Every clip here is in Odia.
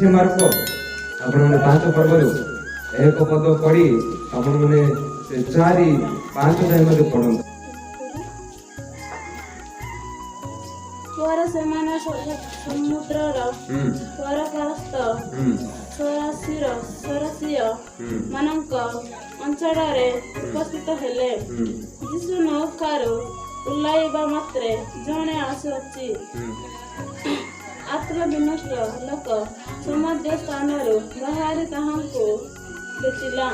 ସେ ମାର୍କ ଆପଣମାନେ 5 ପର୍ବରୁ 1 ପଦ ପଢି ଆପଣମାନେ ସେ 4, 5 ଯାଏଁ ମଧ୍ୟ ପଢନ୍ତୁ। ପରେ ସେମାନେ ସମୁଦ୍ରର ପରପାରସ୍ଥ ଗରାସୀୟ ମାନଙ୍କ ଅଞ୍ଚଳରେ ଉପସ୍ଥିତ ହେଲେ। ଯୀଶୁ ନୌକାରୁ ଓହ୍ଲାଇବା ମାତ୍ରେ ଜଣେ ଅଶୁଚି ଆତ୍ମାବିନଷ୍ଟ ଲୋକ ସମାଧି ସ୍ଥାନରୁ ବାହାରି ତାହାଙ୍କୁ ଭେଟିଲା।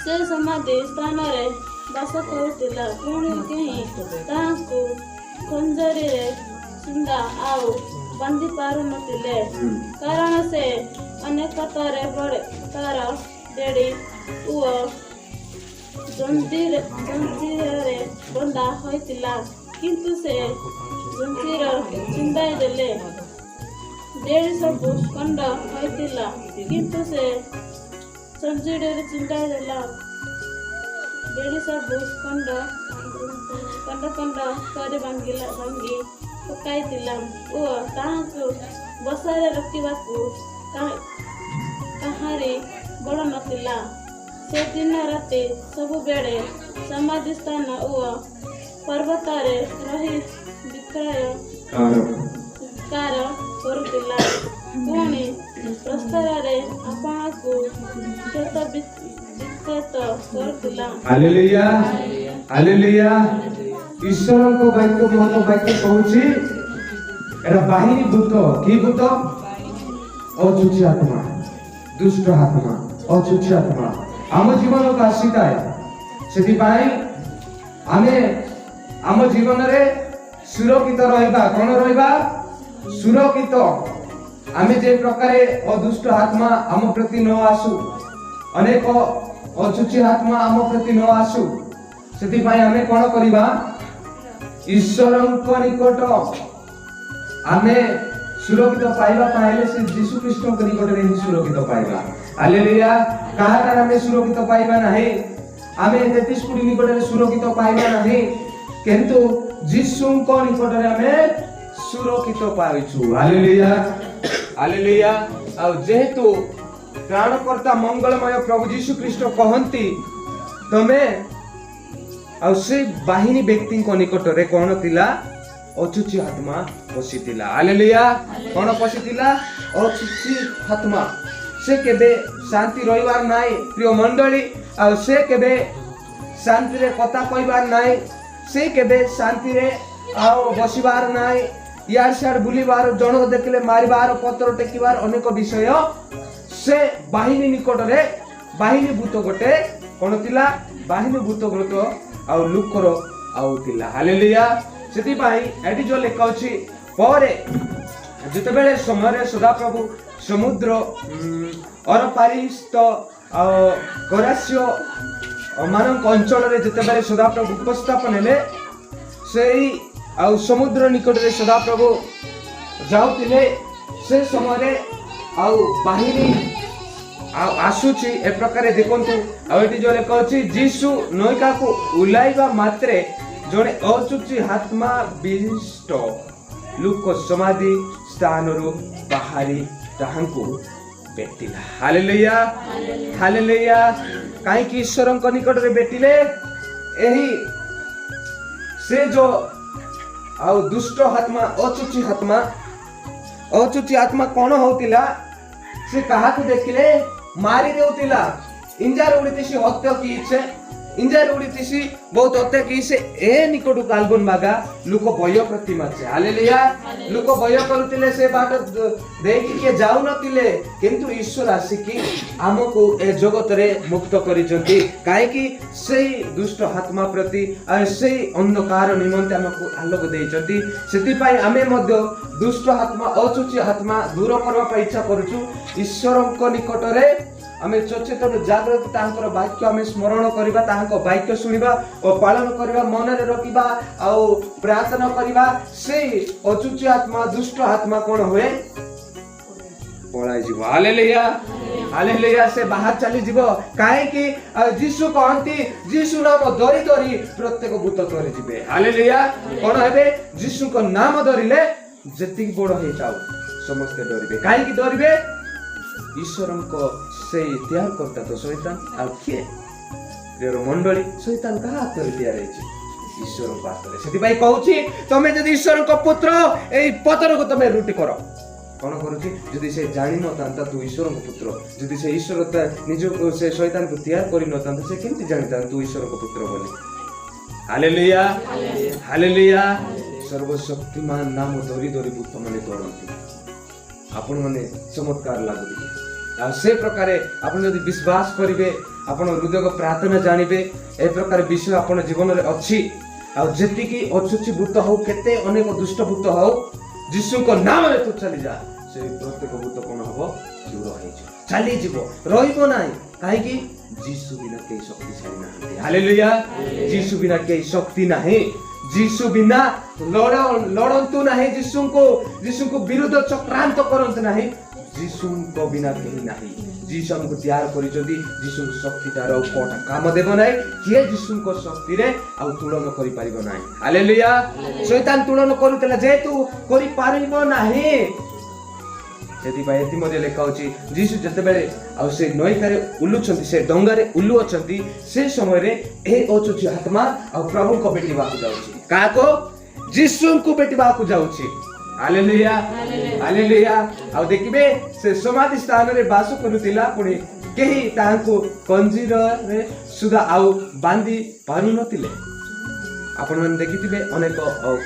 ସେ ସମାଧି ସ୍ଥାନରେ ବାସ କରୁଥିଲା। ପୁଣି କେହି ତାହାଙ୍କୁ ଖଞ୍ଜରୀରେ ସୁଦ୍ଧା ଆଉ ବାନ୍ଧି ପାରୁନଥିଲେ, କାରଣ ସେ ଅନେକ ତାର ବେଡ଼ି ଓ ଜଞ୍ଜିରରେ ବନ୍ଧା ହୋଇଥିଲା। କିନ୍ତୁ ସେ ଜଞ୍ଜିର ଛିଣ୍ଡାଇ ଦେଲେ। ବେଡ଼ି ସବୁ ଖଣ୍ଡ ହୋଇଥିଲା, କିନ୍ତୁ ସେ ଜଞ୍ଜିରରେ ଛିଣ୍ଡାଇ ଦେଲା। ବେଡ଼ି ସବୁ ଖଣ୍ଡ ଖଣ୍ଡ ଖଣ୍ଡ କରି ଭାଙ୍ଗି ପକାଇଥିଲା ଓ ତାହାଙ୍କୁ ବଶରେ ରଖିବାକୁ କାହାରି ବଳ ନଥିଲା। ସେ ଦିନ ରାତି ସବୁବେଳେ ସମାଧି ସ୍ଥାନ ଓ ପର୍ବତରେ ରହି ଚିତ୍କାର କରୁଥିଲା, ପୁଣି ପ୍ରସ୍ତରରେ ଆପଣଙ୍କୁ କ୍ଷତ ବିକ୍ଷତ କରୁଥିଲା। Hallelujah, hallelujah. ଈଶ୍ୱରଙ୍କ ବାକ୍ୟ, ମହତ ବାକ୍ୟ କହୁଛି, ଏଟା ବାହିନୀ ଭୂତ। କି ଭୂତ? ଅଶୁଚି ଆତ୍ମା, ଦୁଷ୍ଟ ଆତ୍ମା, ଅଶୁଚି ଆତ୍ମା ଆମ ଜୀବନକୁ ଆସିଥାଏ। ସେଥିପାଇଁ ଆମେ ଆମ ଜୀବନରେ ସୁରକ୍ଷିତ ରହିବା। କଣ ରହିବା? ସୁରକ୍ଷିତ। ଆମେ ଯେ ପ୍ରକାରେ ଅଦୁଷ୍ଟ ଆତ୍ମା ଆମ ପ୍ରତି ନ ଆସୁ, ଅନେକ ଅଶୁଚି ଆତ୍ମା ଆମ ପ୍ରତି ନ ଆସୁ, ସେଥିପାଇଁ ଆମେ କଣ କରିବା? ଈଶ୍ୱରଙ୍କ ନିକଟ ଆମେ ସୁରକ୍ଷିତ ପାଇବା ପାଇଁ ହେଲେ ସେ ଯୀଶୁ ଖ୍ରୀଷ୍ଟଙ୍କ ନିକଟରେ ହିଁ ସୁରକ୍ଷିତ ପାଇବା। ହାଲେଲୁୟା। କାହାଠାରେ ଆମେ ସୁରକ୍ଷିତ ପାଇବା ନାହିଁ। ଆମେ 33 କୋଟି ନିକଟରେ ସୁରକ୍ଷିତ ପାଇବା ନାହିଁ, କିନ୍ତୁ ଯୀଶୁଙ୍କ ନିକଟରେ ଆମେ ସୁରକ୍ଷିତ ପାଇଛୁ। Hallelujah, hallelujah. ଆଉ ଯେହେତୁ ତ୍ରାଣକର୍ତ୍ତା ମଙ୍ଗଳମୟ ପ୍ରଭୁ ଯୀଶୁ ଖ୍ରୀଷ୍ଟ କହନ୍ତି, ତମେ ଆଉ ସେ ବାହିନୀ ବ୍ୟକ୍ତିଙ୍କ ନିକଟରେ କଣ ଥିଲା? ଅଶୁଚି ଆତ୍ମା ପଶିଥିଲା। ହାଲେଲୁୟା। କଣ ପଶିଥିଲା? ଅଶୁଚି ଆତ୍ମା। ସେ କେବେ ଶାନ୍ତି ରହିବାର ନାହିଁ, ପ୍ରିୟ ମଣ୍ଡଳୀ। ଆଉ ସେ କେବେ ଶାନ୍ତିରେ କଥା କହିବାର ନାହିଁ। ସେ କେବେ ଶାନ୍ତିରେ ଆଉ ବସିବାର ନାହିଁ। ଇଆଡ଼ ସିଆଡ଼ ବୁଲିବାର, ଜଣକୁ ଦେଖିଲେ ମାରିବାର, ପତ୍ର ଟେକିବାର, ଅନେକ ବିଷୟ ସେ ବାହିନୀ ନିକଟରେ। ବାହିନୀ ଭୂତ ଗୋଟେ କଣ ଥିଲା? ବାହିନୀ ଭୂତ ଗୋଟେ ଆଉ ଲୋକର ଆଉ ଥିଲା। ହାଲେଲୁୟା। ସେଥିପାଇଁ ଏଠି ଯୋଉ ଲେଖା ଅଛି, ପରେ ଯେତେବେଳେ ସମୟରେ ସଦାପ୍ରଭୁ ସମୁଦ୍ର ଅରପାରିସ୍ଥ ଆଉ ଗରାସୀୟ ମାନଙ୍କ ଅଞ୍ଚଳରେ ଯେତେବେଳେ ସଦାପ୍ରଭୁ ଉପସ୍ଥାପନ ହେଲେ, ସେଇ ଆଉ ସମୁଦ୍ର ନିକଟରେ ସଦାପ୍ରଭୁ ଯାଉଥିଲେ। ସେ ସମୟରେ ଆଉ ବାହିନୀ ଆଉ ଆସୁଛି ଏ ପ୍ରକାରେ ଦେଖନ୍ତୁ। ଆଉ ଏଠି ଯୋଉ ଲେଖା ଅଛି, ଯୀଶୁ ନୌକାକୁ ଓହ୍ଲାଇବା ମାତ୍ରେ ଜଣେ ଅଶୁଚି ଆତ୍ମା ବିଶିଷ୍ଟ ଲୋକ ସମାଧି ସ୍ଥାନରୁ ବାହାରି ତାହାଙ୍କୁ ଭେଟିଲା। Hallelujah, hallelujah. କାହିଁକି ଈଶ୍ୱରଙ୍କ ନିକଟରେ ଭେଟିଲେ? ଏହି ସେ ଯୋଉ ଆଉ ଦୁଷ୍ଟ ଆତ୍ମା, ଅଶୁଚି ଆତ୍ମା, ଅଶୁଚି ଆତ୍ମା କଣ ହଉଥିଲା? ସେ କାହାକୁ ଦେଖିଲେ ମାରି ଦେଉଥିଲା। ଇଞ୍ଜାର ଉଡ଼ିଥିସି ହତ୍ୟା କିଛେ, ଇଞ୍ଜାର ଉଡ଼ିଥିସି ବହୁତ ହତ୍ୟା କିଛେ। ଏ ନିକଟକୁ ଆଲବନ ବାଗା ଲୋକ ଭୟ ପ୍ରତିମାଛେ। ହାଲେଲୁୟା। ଲୋକ ଭୟ କରୁଥିଲେ, ସେ ବାଟ ଦେଇକି କିଏ ଯାଉନଥିଲେ। କିନ୍ତୁ ଈଶ୍ୱର ଆସିକି ଆମକୁ ଏ ଜଗତରେ ମୁକ୍ତ କରିଛନ୍ତି। କାହିଁକି? ସେଇ ଦୁଷ୍ଟ ଆତ୍ମା ପ୍ରତି ଆଉ ସେଇ ଅନ୍ଧକାର ନିମନ୍ତେ ଆମକୁ ଆଲୋକ ଦେଇଛନ୍ତି। ସେଥିପାଇଁ ଆମେ ମଧ୍ୟ ଦୁଷ୍ଟ ଆତ୍ମା, ଅଶୁଚି ଆତ୍ମା ଦୂର କରିବା ପାଇଁ ଇଚ୍ଛା କରୁଛୁ। ଈଶ୍ୱରଙ୍କ ନିକଟରେ ଆମେ ସଚେତନ ଜାଗ୍ରତ, ତାଙ୍କର ବାକ୍ୟ ଆମେ ସ୍ମରଣ କରିବା, ତାଙ୍କ ବାକ୍ୟ ଶୁଣିବା ଓ ପାଳନ କରିବା, ମନରେ ରଖିବା ଆଉ ପ୍ରାର୍ଥନା କରିବା। ସେଇ ଅଶୁଚି ଆତ୍ମା, ଦୁଷ୍ଟ ଆତ୍ମା କଣ ହୁଏ? ପଳାଇଯିବ। Hallelujah, hallelujah. ସେ ବାହାର ଚାଲିଯିବ। କାହିଁକି? ଆଉ ଯୀଶୁ କହନ୍ତି, ଯୀଶୁ ନାମ ଧରି ଧରି ପ୍ରତ୍ୟେକ ଭୂତ ତରିଯିବେ। ହାଲେଲୁୟା। କଣ ହେବେ? ଯୀଶୁଙ୍କ ନାମ ଧରିଲେ ଯେତିକି ବଡ ହେଇଥାଉ, ସମସ୍ତେ ଡରିବେ। କାହିଁକି ଡରିବେ? ଈଶ୍ୱରଙ୍କ ସେଇ ତିଆର କର୍ତ୍ତା ତ ଶୈତାନ, ଆଉ କିଏ? ପ୍ରିୟର ମଣ୍ଡଳୀ, ଶୈତାନ କାହା ହାତରେ ତିଆରି ହେଇଛି? ଈଶ୍ୱରଙ୍କ ହାତରେ। ସେଥିପାଇଁ କହୁଛି, ତମେ ଯଦି ଈଶ୍ୱରଙ୍କ ପୁତ୍ର, ଏଇ ପଥରକୁ ତମେ ରୁଟି କର। କଣ କରୁଛି? ଯଦି ସେ ଜାଣିନଥାନ୍ତା ତୁ ଈଶ୍ୱରଙ୍କ ପୁତ୍ର, ଯଦି ସେ ଈଶ୍ୱର ନିଜକୁ ସେ ଶୈତାନକୁ ତିଆରି କରିନଥାନ୍ତା, ସେ କେମିତି ଜାଣିଥାନ୍ତା ତୁ ଈଶ୍ୱରଙ୍କ ପୁତ୍ର ବୋଲି? Hallelujah, hallelujah. ସର୍ବଶକ୍ତିମାନ ନାମ ଧରି ଧରି ଭୂତମାନେ ଡରନ୍ତି। ଆପଣମାନେ ଚମତ୍କାର ଲାଗୁଥିବେ। ଆଉ ସେ ପ୍ରକାରେ ଆପଣ ଯଦି ବିଶ୍ୱାସ କରିବେ, ଆପଣ ହୃଦୟ ପ୍ରାର୍ଥନା ଜାଣିବେ, ଏ ପ୍ରକାର ବିଷୟ ଆପଣ ଜୀବନରେ ଅଛି, ଆଉ ଯେତିକି ଅଶୁଚି ଭୂତ ହଉ, କେତେ ଅନେକ ଦୁଷ୍ଟ ଭୂତ ହଉ, ଯୀଶୁଙ୍କ ନାମରେ ତୁ ଚାଲିଯା, ସେ ପ୍ରତ୍ୟେକ ଭୂତ କଣ ହବ? ଦୂର ହେଇଯିବ, ଚାଲିଯିବ, ରହିବ ନାହିଁ। କାହିଁକି? ଯୀଶୁ ବିନା କେହି ଶକ୍ତିଶାଳୀ ନାହାନ୍ତି। ହାଲେଲୁୟା। ଯୀଶୁ ବିନା କେହି ଶକ୍ତି ନାହିଁ। ଯୀଶୁ ବିନା ଲଢ଼ନ୍ତୁ ନାହିଁ। ଯୀଶୁଙ୍କୁ ବିରୁଦ୍ଧ ଚକ୍ରାନ୍ତ କରନ୍ତୁ ନାହିଁ। ଯୀଶୁଙ୍କ ବିନା କେହି ନାହିଁ। ଯୀଶୁ ଆମକୁ ତିଆର କରିଛନ୍ତି। ଯୀଶୁଙ୍କ ଶକ୍ତି ତାର ଆଉ କୋଟା କାମ ଦେବ ନାହିଁ। କିଏ ଯୀଶୁଙ୍କ ଶକ୍ତିରେ ଆଉ ତୁଳନ କରିପାରିବ ନାହିଁ। ହାଲେଲୁୟା। ଶୈତାନ ତୁଳନ କରୁଥିଲା, ଯେହେତୁ କରିପାରିବ ନାହିଁ, ସେଥିପାଇଁ ଏଥି ମଧ୍ୟ ଲେଖା ଅଛି, ଯୀଶୁ ଯେତେବେଳେ ଆଉ ସେ ନୌକାରେ ଉଲୁଛନ୍ତି, ସେ ଡଙ୍ଗାରେ ଉଲୁ ଅଛନ୍ତି, ସେ ସମୟରେ ଏ ଅଶୁଚି ଆତ୍ମା ଆଉ ପ୍ରଭୁଙ୍କ ଭେଟିବାକୁ ଯାଉଛି। କାହାକୁ? ଯୀଶୁଙ୍କୁ ଭେଟିବାକୁ ଯାଉଛି। Hallelujah, hallelujah. ଆଉ ଦେଖିବେ, ସେ ସମାଧି ସ୍ଥାନରେ ବାସ କରୁଥିଲା, ପୁଣି କେହି ତାହାଙ୍କୁ କଞ୍ଜିରରେ ସୁଦ୍ଧା ଆଉ ବାନ୍ଧି ପାରୁନଥିଲେ। ଆପଣମାନେ ଦେଖିଥିବେ, ଅନେକ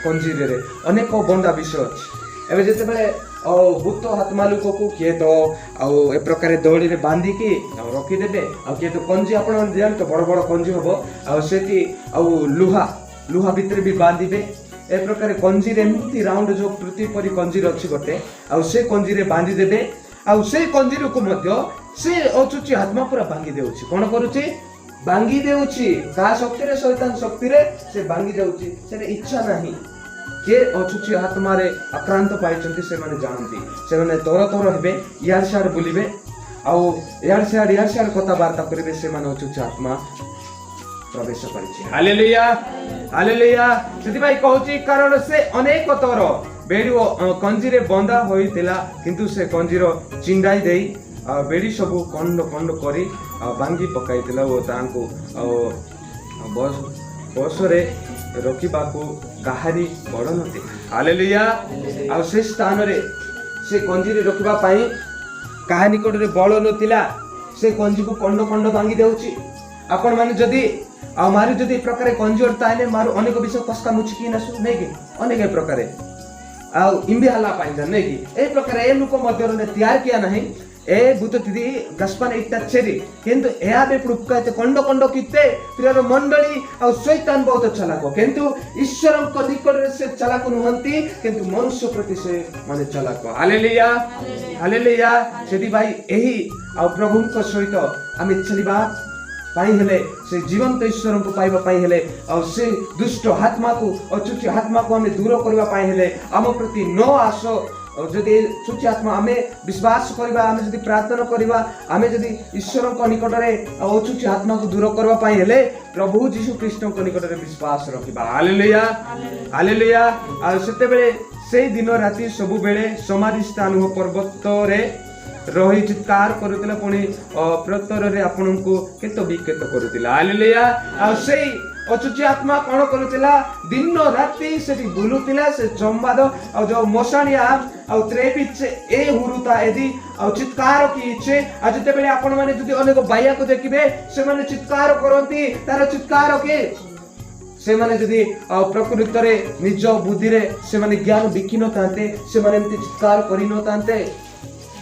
କଞ୍ଜିରରେ ଅନେକ ବନ୍ଧା ବିଷୟ ଅଛି। ଏବେ ଯେତେବେଳେ ଆଉ ଭୂତ ଆତ୍ମା ଲୋକକୁ କିଏ ତ ଆଉ ଏ ପ୍ରକାର ଦଉଡ଼ିରେ ବାନ୍ଧିକି ଆଉ ରଖିଦେବେ, ଆଉ କିଏ ତ କଞ୍ଜି, ଆପଣ ଜାଣନ୍ତୁ, ବଡ଼ ବଡ଼ କଞ୍ଜି ହବ, ଆଉ ସେଠି ଆଉ ଲୁହା ଭିତରେ ବି ବାନ୍ଧିବେ। ଏ ପ୍ରକାର କଞ୍ଜିରେ ଏମିତି ରାଉଣ୍ଡ ଯୋଉ ପୃଥିବୀ ପରି କଞ୍ଜିର ଅଛି ଗୋଟେ, ଆଉ ସେ କଞ୍ଜିରେ ବାନ୍ଧିଦେବେ। ଆଉ ସେ କଞ୍ଜିରକୁ ମଧ୍ୟ ସେ ଅଶୁଚି ଆତ୍ମା ପୁରା ଭାଙ୍ଗି ଦେଉଛି। କଣ କରୁଛି? ଭାଙ୍ଗି ଦେଉଛି। କାହା ଶକ୍ତିରେ? ଶୈତାନ ଶକ୍ତିରେ ସେ ଭାଙ୍ଗି ଯାଉଛି। ସେଟା ଇଚ୍ଛା ନାହିଁ। କିଏ ଅଶୁଚି ଆତ୍ମାରେ ଆକ୍ରାନ୍ତ ପାଇଛନ୍ତି, ସେମାନେ ଜାଣନ୍ତି। ସେମାନେ ତର ତର ହେବେ, ଇଆଡ଼େ ସିଆଡ଼େ ବୁଲିବେ, ଆଉ ଇଆଡ଼େ ସିଆଡ଼େ ଇଆଡ଼େ ସିଆଡ଼େ କଥାବାର୍ତ୍ତା କରିବେ। ସେମାନେ ଅଶୁଚି ଆତ୍ମା ପ୍ରବେଶ କରିଛି। Hallelujah, hallelujah. ସେଥିପାଇଁ କହୁଛି, କାରଣ ସେ ଅନେକ ତର ବେଡ଼ି ଓ କଞ୍ଜିରେ ବନ୍ଧା ହୋଇଥିଲା, କିନ୍ତୁ ସେ କଞ୍ଜିର ଚିଣ୍ଡାଇ ଦେଇ ଆଉ ବେଡ଼ି ସବୁ ଖଣ୍ଡ ଖଣ୍ଡ କରି ଆଉ ଭାଙ୍ଗି ପକାଇଥିଲା ଓ ତାହାଙ୍କୁ ଆଉ ବଶରେ ରଖିବାକୁ କାହାରି ବଳ ନଥିଲା। ହାଲେଲୁୟା। ଆଉ ସେ ସ୍ଥାନରେ ସେ କଞ୍ଜିରେ ରଖିବା ପାଇଁ କାହା ନିକଟରେ ବଳ ନଥିଲା। ସେ କଞ୍ଜିକୁ ଖଣ୍ଡ ଖଣ୍ଡ ଭାଙ୍ଗି ଦେଉଛି। ଆପଣମାନେ ଯଦି ଆଉ ମାରୁ ଯଦି ଏ ପ୍ରକାର କଞ୍ଜି ତାହେଲେ ମାରୁ ଅନେକ ବିଷୟ କସ୍କା ମୁଛିକି ନାସୁ ନାଇଁ କି, ଅନେକ ଏ ପ୍ରକାରେ ଆଉ ଇମ୍ବି ହାଲା ପାଇଁ ନାଇଁ କି, এই ପ୍ରକାର ଏ ଲୋକ ମଧ୍ୟରେ ତିଆର କିଆ ନାହିଁ। ଏ ଭୂତ ଦିଦି ଗସ୍ପାନ ଇଟା ଚେରି, କିନ୍ତୁ ଏହା ବି ପୃକା ଖଣ୍ଡ ଖଣ୍ଡ କିତେ। ପ୍ରିୟର ମଣ୍ଡଳୀ, ଆଉ ଶୈତାନ ବହୁତ ଚାଲାକ, କିନ୍ତୁ ଈଶ୍ୱରଙ୍କ ନିକଟରେ ସେ ଚାଲାକ ନୁହନ୍ତି, କିନ୍ତୁ ମନୁଷ୍ୟ ପ୍ରତି ସେ ମାନେ ଚାଲାକ। Hallelujah, hallelujah. ସେଥିପାଇଁ ଏହି ଆଉ ପ୍ରଭୁଙ୍କ ସହିତ ଆମେ ଚାଲିବା ପାଇଁ ହେଲେ, ସେ ଜୀବନ୍ତ ଈଶ୍ୱରଙ୍କୁ ପାଇବା ପାଇଁ ହେଲେ, ଆଉ ସେ ଦୁଷ୍ଟ ଆତ୍ମାକୁ, ଅଶୁଚି ଆତ୍ମାକୁ ଆମେ ଦୂର କରିବା ପାଇଁ ହେଲେ, ଆମ ପ୍ରତି ନ ଆସ, ଆଉ ଯଦି ଶୁଚି ଆତ୍ମା ଆମେ ବିଶ୍ୱାସ କରିବା, ଆମେ ଯଦି ପ୍ରାର୍ଥନା କରିବା, ଆମେ ଯଦି ଈଶ୍ୱରଙ୍କ ନିକଟରେ ଆଉ ଅଶୁଚି ଆତ୍ମାକୁ ଦୂର କରିବା ପାଇଁ ହେଲେ, ପ୍ରଭୁ ଯୀଶୁ ଖ୍ରୀଷ୍ଟଙ୍କ ନିକଟରେ ବିଶ୍ୱାସ ରଖିବା। Hallelujah, hallelujah. ଆଉ ସେତେବେଳେ ସେଇ ଦିନ ରାତି ସବୁବେଳେ ସମାଧି ସ୍ଥାନ ଓ ପର୍ବତରେ ରହି ଚିତ୍କାର କରୁଥିଲା, ପୁଣି ପ୍ରତରରେ ଆପଣଙ୍କୁ କ୍ଷତ ବିକ୍ଷତ କରୁଥିଲା। ହାଲେଲୁୟା। ଆଉ ସେଇ ଅଶୁଚି ଆତ୍ମା କଣ କରୁଥିଲା? ଦିନ ରାତି ସେଠି ବୁଲୁଥିଲା। ସେ ସମ୍ବାଦ ଆଉ ଯୋଉ ମଶାଣିଆ ଆଉ ତ୍ରେବିଚେ ଏ ହୁରୁତା ଏଦି ଆଉ ଚିତ୍କାର କିଛେ। ଆଉ ଯେତେବେଳେ ଆପଣମାନେ ଯଦି ଅନେକ ବାଇଆକୁ ଦେଖିବେ, ସେମାନେ ଚିତ୍କାର କରନ୍ତି। ତାର ଚିତ୍କାର କି ସେମାନେ ଯଦି ଆଉ ପ୍ରକୃତରେ ନିଜ ବୁଦ୍ଧିରେ ସେମାନେ ଜ୍ଞାନ ବିକି ନଥାନ୍ତେ, ସେମାନେ ଏମିତି ଚିତ୍କାର କରିନଥାନ୍ତେ।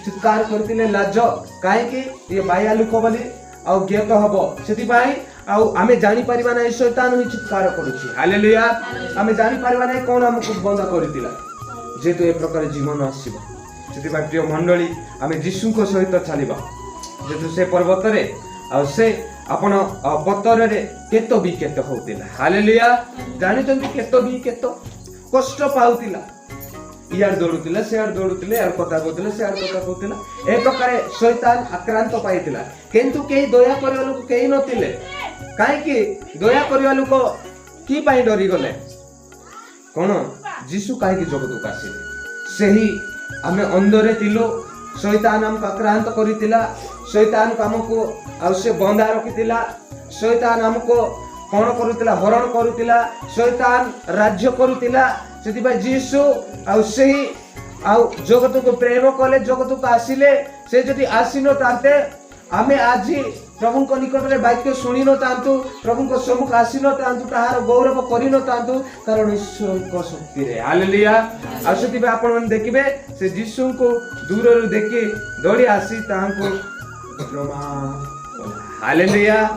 ଚିତ୍କାର କରିଥିଲେ ଲାଜ, କାହିଁକି? ଇଏ ବାଇଆ ଲୋକ ବୋଲି ଆଉ ଜ୍ଞାତ ହବ। ସେଥିପାଇଁ ଆଉ ଆମେ ଜାଣିପାରିବା ନାହିଁ ଶୈତାନ ହିଁ ଚିତ୍କାର କରୁଛି। ହାଲେଲୁୟା। ଆମେ ଜାଣିପାରିବା ନାହିଁ କଣ ଆମକୁ ବନ୍ଦ କରିଥିଲା, ଯେହେତୁ ଏ ପ୍ରକାର ଜୀବନ ଆସିବ। ସେଥିପାଇଁ ପ୍ରିୟ ମଣ୍ଡଳୀ, ଆମେ ଯୀଶୁଙ୍କ ସହିତ ଚାଲିବା। ଯେହେତୁ ସେ ପର୍ବତରେ ଆଉ ସେ ଆପଣ ପତରରେ କ୍ଷତ ବିକ୍ଷତ ହଉଥିଲା। ହାଲେଲୁୟା। ଜାଣିଛନ୍ତି, କ୍ଷତ ବିକ୍ଷତ କଷ୍ଟ ପାଉଥିଲା। ଇଆଡ଼େ ଦୌଡୁଥିଲା, ସିଆଡ଼େ ଦୌଡୁଥିଲେ, ଇଆଡ଼େ କଥା କହୁଥିଲେ, ସିଆଡ଼େ କଥା କହୁଥିଲା। ଏ ପ୍ରକାରେ ଶୈତାନ ଆକ୍ରାନ୍ତ ପାଇଥିଲା, କିନ୍ତୁ କେହି ଦୟା କରିବା ଲୋକ କେହି ନଥିଲେ। କାହିଁକି ଦୟା କରିବା ଲୋକ କି ପାଇଁ ଡରିଗଲେ? କଣ ଯୀଶୁ କାହିଁକି ଜଗତକୁ ଆସିଲେ? ସେହି ଆମେ ଅନ୍ଧରେ ଥିଲୁ। ଶୈତାନ ଆମକୁ ଆକ୍ରାନ୍ତ କରିଥିଲା। ଶୈତାନ ଆମକୁ ଆଉ ସେ ବନ୍ଧା ରଖିଥିଲା। ଶୈତାନ ଆମକୁ କଣ କରୁଥିଲା? ହରଣ କରୁଥିଲା। ଶୈତାନ ରାଜ୍ୟ କରୁଥିଲା। ସେଥିପାଇଁ ଯୀଶୁ ଆଉ ସେହି ଆଉ ଜଗତକୁ ପ୍ରେମ କଲେ, ଜଗତକୁ ଆସିଲେ। ସେ ଯଦି ଆସିନଥାନ୍ତେ, ଆମେ ଆଜି ପ୍ରଭୁଙ୍କ ନିକଟରେ ବାକ୍ୟ ଶୁଣି ନଥାନ୍ତୁ, ପ୍ରଭୁଙ୍କ ସମ୍ମୁଖ ଆସିନଥାନ୍ତୁ, ତାହାର ଗୌରବ କରିନଥାନ୍ତୁ। କାରଣ ଈଶ୍ୱରଙ୍କ ଶକ୍ତିରେ। ହାଲେଲୁୟା। ଆଉ ସେଥିପାଇଁ ଆପଣମାନେ ଦେଖିବେ, ସେ ଯୀଶୁଙ୍କୁ ଦୂରରୁ ଦେଖି ଦୌଡ଼ି ଆସି ତାହାଙ୍କୁ ପ୍ରଣାମ କଲା। Hallelujah,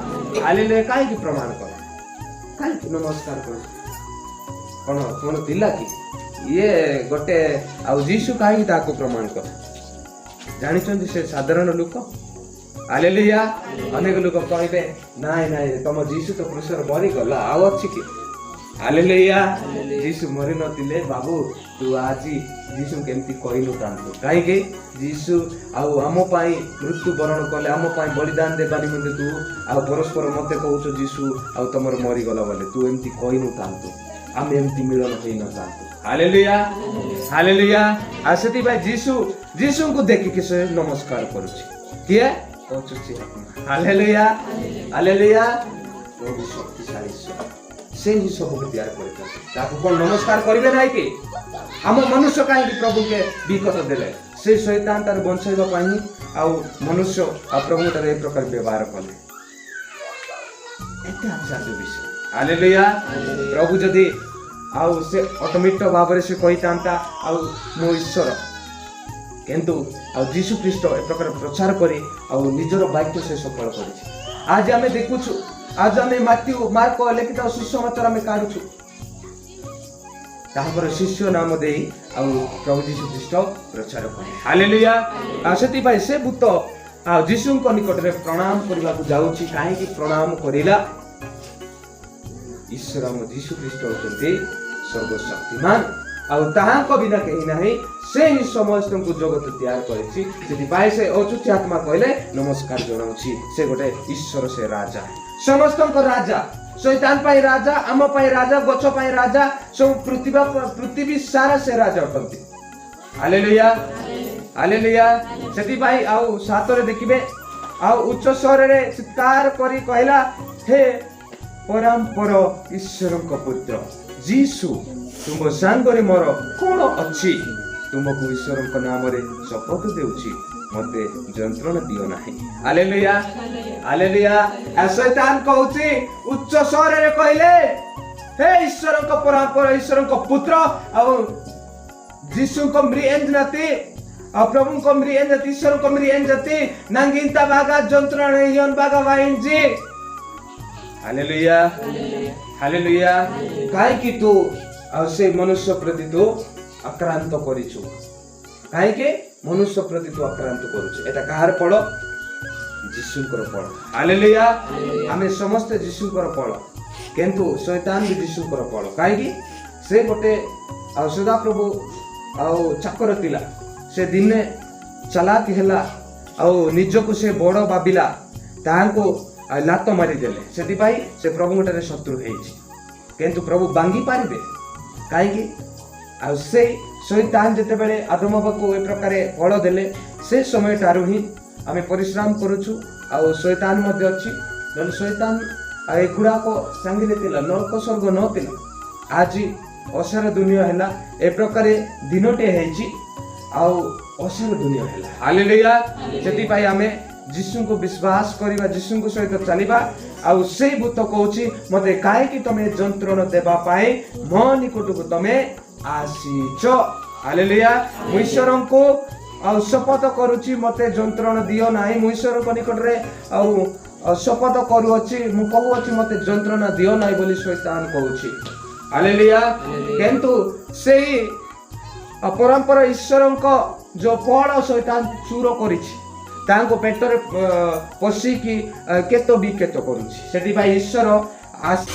hallelujah. କାହିଁକି ପ୍ରଣାମ କଲା? କାହିଁକି ନମସ୍କାର କରୁଛି? କଣ କଣ ଥିଲା କି ଇଏ ଗୋଟେ? ଆଉ ଯୀଶୁ କାହିଁକି ତାହାକୁ ପ୍ରଣାମ କଲା ଜାଣିଛନ୍ତି? ସେ ସାଧାରଣ ଲୋକ। ହାଲେଲୁୟା। ଅନେକ ଲୋକ କହିବେ, "ନାଇଁ ନାଇଁ, ତମ ଯୀଶୁ ତ କ୍ରୁଶରେ ମରିଗଲା, ଆଉ ଅଛି କି?" ହାଲେଲୁୟା। ଯୀଶୁ ମରି ନଥିଲେ ବାବୁ, ତୁ ଆଜି ଯୀଶୁ କେମିତି କହିନଥାନ୍ତୁ। କାହିଁକି? ଯୀଶୁ ଆଉ ଆମ ପାଇଁ ମୃତ୍ୟୁ ବରଣ କଲେ, ଆମ ପାଇଁ ବଳିଦାନ ଦେବା ନିମନ୍ତେ। ତୁ ଆଉ ପରସ୍ପର ମତେ କହୁଛ ଯୀଶୁ ଆଉ ତମର ମରିଗଲା ବୋଲି। ତୁ ଏମିତି କହିନଥାନ୍ତୁ, ଆମେ ଏମିତି ମିଳନ ହେଇନଥାନ୍ତୁ। Hallelujah, hallelujah. ଆଉ ସେଥିପାଇଁ ଯୀଶୁଙ୍କୁ ଦେଖିକି ସେ ନମସ୍କାର କରୁଛି। କିଏ? ଅଶୁଚି ଆତ୍ମା। Hallelujah, hallelujah. ପ୍ରଭୁ ଶକ୍ତିଶାଳୀ ଈଶ୍ୱର, ସେ ହିଁ ସବୁକୁ ତିଆରି କରିଛନ୍ତି। ତାକୁ କଣ ନମସ୍କାର କରିବେ ନାହିଁ କି? ଆମ ମନୁଷ୍ୟ କାହିଁକି ପ୍ରଭୁକେ ବିକତ ଦେଲେ? ସେ ଶୈତାନ ତାର ବଞ୍ଚାଇବା ପାଇଁ ହିଁ ଆଉ ମନୁଷ୍ୟ ଆଉ ପ୍ରଭୁ ତାର ଏ ପ୍ରକାର ବ୍ୟବହାର କଲେ। ଏତେ ଆଶ୍ଚର୍ଯ୍ୟ ବିଷୟ। ହାଲେଲୁୟା। ପ୍ରଭୁ ଯଦି ଆଉ ସେ ଅଟୋମେଟିକ ଭାବରେ ସେ କହିଥାନ୍ତା ଆଉ ମୁଁ ଈଶ୍ୱର, କିନ୍ତୁ ଆଉ ଯୀଶୁ ଖ୍ରୀଷ୍ଟ ଏ ପ୍ରକାର ପ୍ରଚାର କରି ଆଉ ନିଜର ବାକ୍ୟ ସେ ସଫଳ କରିଛି। ଆଜି ଆମେ ଦେଖୁଛୁ, ଆଜି ଆମେ ମାଥ୍ୟୁ, ମାର୍କ ଲିଖିତ ସୁସମାଚାର ଆମେ କାଢୁଛୁ, ତାହାଙ୍କର ଶିଷ୍ୟ ନାମ ଦେଇ ଆଉ ପ୍ରଭୁ ଯୀଶୁ ଖ୍ରୀଷ୍ଟ ପ୍ରଚାର କଲେ। ହାଲେଲୁୟା। ଆଉ ସେଥିପାଇଁ ସେ ଭୂତ ଆଉ ଯୀଶୁଙ୍କ ନିକଟରେ ପ୍ରଣାମ କରିବାକୁ ଯାଉଛି। କାହିଁକି ପ୍ରଣାମ କରିଲା? ଈଶ୍ୱର ଆମ ଯୀଶୁ ଖ୍ରୀଷ୍ଟ ହେଉଛନ୍ତି ସର୍ବଶକ୍ତିମାନ ଆଉ ତାହାଙ୍କ ବିନା କେହି ନାହିଁ। ସେ ହିଁ ସମସ୍ତଙ୍କୁ ଜଗତ ତିଆରି କରିଛି। ସେଥିପାଇଁ ସେ ଅଶୁଚି ଆତ୍ମା କହିଲେ, ନମସ୍କାର ଜଣାଉଛି। ସେ ଗୋଟେ ଈଶ୍ୱର, ସେ ରାଜା, ସମସ୍ତଙ୍କ ରାଜା। ଶୈତାନ ପାଇଁ ରାଜା, ଆମ ପାଇଁ ରାଜା, ଗଛ ପାଇଁ ରାଜା, ସବୁ ପୃଥିବୀ ପୃଥିବୀ ସାରା ସେ ରାଜା ଅଟନ୍ତି। Hallelujah, hallelujah. ସେଥିପାଇଁ ଆଉ 7ରେ ଦେଖିବେ, ଆଉ ଉଚ୍ଚ ସ୍ୱରରେ ଚିତ୍କାର କରି କହିଲା, "ହେ ପରାତ୍ପର ଈଶ୍ୱରଙ୍କ ପୁତ୍ର ଯୀଶୁ, ତୁମ ସାଙ୍ଗରେ ମୋର କଣ ଅଛି? ତୁମକୁ ଈଶ୍ୱରଙ୍କ ନାମରେ ଶପଥ ଦେଉଛି, ମତେ ଯନ୍ତ୍ରଣା ଦିଅ ନାହିଁ।" Hallelujah, hallelujah. ଆଉ ଶୈତାନ କହୁଛି, ଉଚ୍ଚ ସ୍ୱରରେ କହିଲେ, "ହେ ଈଶ୍ୱରଙ୍କ ପରାତ୍ପର ଈଶ୍ୱରଙ୍କ ପୁତ୍ର ଆଉ ଯୀଶୁଙ୍କ ମ୍ରିଏଞ୍ଜନାତି ଆଉ ପ୍ରଭୁଙ୍କ ମ୍ରିଏଞ୍ଜାତି, ଈଶ୍ୱରଙ୍କ ମ୍ରିଏଞ୍ଜାତି ନାଙ୍ଗିନ୍ତା ବାଗା ଯନ୍ତ୍ରଣା ହିୟନ ବାଗା ବାଇଞ୍ଜି।" Hallelujah, hallelujah. କାହିଁକି ତୁ ଆଉ ସେ ମନୁଷ୍ୟ ପ୍ରତି ତୁ ଆକ୍ରାନ୍ତ କରିଛୁ? କାହିଁକି ମନୁଷ୍ୟ ପ୍ରତି ତୁ ଆକ୍ରାନ୍ତ କରୁଛୁ? ଏଟା କାହାର ଫଳ? ଯୀଶୁଙ୍କର ଫଳ। ହାଲେଲୁୟା। ଆମେ ସମସ୍ତେ ଯୀଶୁଙ୍କର ଫଳ, କିନ୍ତୁ ଶୈତାନ ବି ଯୀଶୁଙ୍କର ଫଳ। କାହିଁକି? ସେ ଗୋଟେ ଆଉ ସଦାପ୍ରଭୁ ଆଉ ଚାକର ଥିଲା। ସେ ଦିନେ ଚାଲାକି ହେଲା ଆଉ ନିଜକୁ ସେ ବଡ଼ ଭାବିଲା, ତାହାଙ୍କୁ ଆଉ ଲାତ ମାରିଦେଲେ। ସେଥିପାଇଁ ସେ ପ୍ରଭୁଙ୍କଠାରେ ଶତ୍ରୁ ହେଇଛି। କିନ୍ତୁ ପ୍ରଭୁ ଭାଙ୍ଗି ପାରିବେ। କାହିଁକି? ଆଉ ସେଇ ଶୈତାନ ଯେତେବେଳେ ଆଦମ ପାଖକୁ ଏ ପ୍ରକାରେ ଫଳ ଦେଲେ, ସେ ସମୟଠାରୁ ହିଁ ଆମେ ପରିଶ୍ରମ କରୁଛୁ ଆଉ ଶୈତାନ ମଧ୍ୟ ଅଛି। ନହେଲେ ଶୈତାନ ଆଉ ଏଗୁଡ଼ାକ ସାଙ୍ଗରେ ଥିଲା, ନରକ ସ୍ୱର୍ଗ ନଥିଲା। ଆଜି ଅସାର ଦୁନିଆ ହେଲା, ଏ ପ୍ରକାରେ ଦିନଟେ ହେଇଛି ଆଉ ଅସାର ଦୁନିଆ ହେଲା। ହାଲେଲୁୟା। ସେଥିପାଇଁ ଆମେ ଯୀଶୁଙ୍କୁ ବିଶ୍ୱାସ କରିବା, ଯୀଶୁଙ୍କ ସହିତ ଚାଲିବା। ଆଉ ସେଇ ଭୂତ କହୁଛି, "ମତେ କାହିଁକି ତମେ ଯନ୍ତ୍ରଣା ଦେବା ପାଇଁ ମୋ ନିକଟକୁ ତମେ ଆସିଛ?" ହାଲେଲୁୟା। ମୁଁ ଈଶ୍ୱରଙ୍କୁ ଆଉ ଶପଥ କରୁଛି, ମତେ ଯନ୍ତ୍ରଣା ଦିଅ ନାହିଁ। ମୁଁ ଈଶ୍ୱରଙ୍କ ନିକଟରେ ଆଉ ଆଉ ଶପଥ କରୁଅଛି, ମୁଁ କହୁଅଛି, ମତେ ଯନ୍ତ୍ରଣା ଦିଅ ନାହିଁ ବୋଲି ଶୈତାନ କହୁଛି। ହାଲେଲୁୟା। କିନ୍ତୁ ସେଇ ପରମ୍ପରା ଈଶ୍ୱରଙ୍କ ଯୋଉ ଫଳ ଶୈତାନ ଚୁର କରିଛି, ତାଙ୍କ ପେଟରେ ପଶିକି କେତ ବିକେତ କରୁଛି। ସେଥିପାଇଁ ଈଶ୍ୱର ଆସ